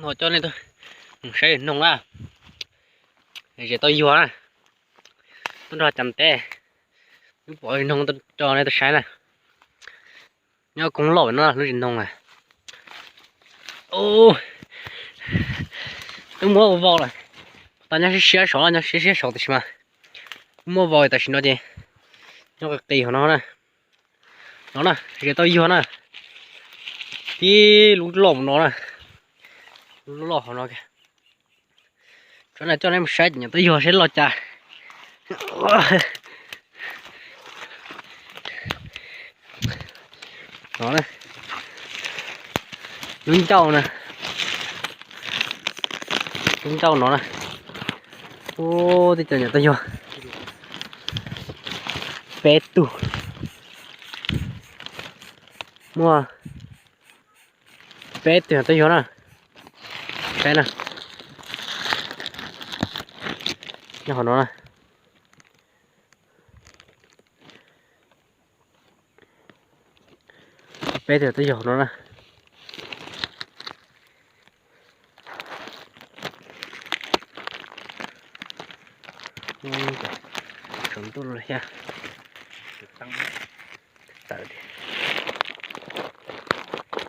No coj nej mus saib zim noog na, zem tau yuag na, tuaj nrog cam teb, wb pom zim noog tso nej tau saib na. Nyob koob loj no lub zim noog na. Twb muab ua vau lawm, tas nyob siab siab saud, nyob siab siab saud tiam sis mas kuj muab vau tam sim no ces nyob qis qis hauv no na. No na, zem tau yuag na, tib lub loj mus no na, lub loj hauv no. Tsam no coj nej mus saib cov nyuam twb yuag seb loj cas. No, lub ncauj na, lub ncauj no na. Ub, tib co nyuam twb yuag, peb tug, muaj peb tug twb yuag na. Saib na, nyob hauv no na. Peb tug twb yuag no na. Tsaus ntuj lawm thiab.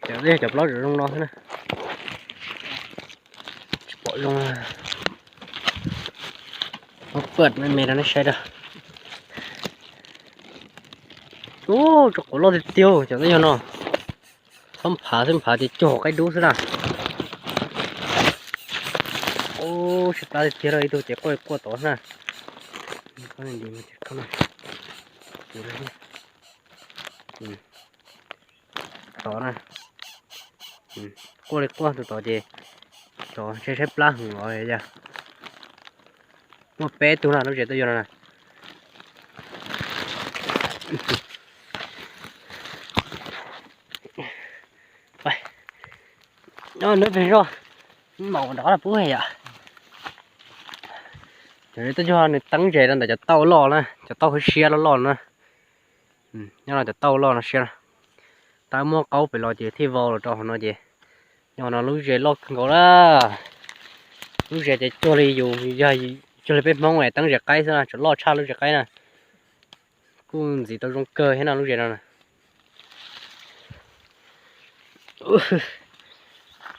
Cov plaub tseem zoo no xwb na. Tsis pom zoo. Muab paj me me rau nej saib rau. Ub, tso quav loj tiag tiag cov twb yuag no. Txhob nphav xwb, nphav ces cuag qaib dub xwb na. Ub, siab plab tiag tiag, ib tug ces quaj quaj tod na. Tod na, quaj li quaj tus tod ces tod saib saib plab heev os yog. Muaj peb tug na lub zes twb yuag no na. Nyob ntawm pem zos, maum nrov los pub yom. Cov twb yuag nws teeb zes rau ntawm cov tauj loj na, cov tauj hwv siab loj loj na. Nyob no cov tauj loj no siab. Tab muab qaub pem los ces thiaj vau los rau hauv no ces nyob no lub zes loj kawg nkaus na. Lub zes ces cuag li yus yog, cuag li peb Hmoob es teeb zes qaib xwb na, tseem loj tshaj lub zes qaib na. Kuj ntxiv tau zoo kawg thiab no lub zes no na.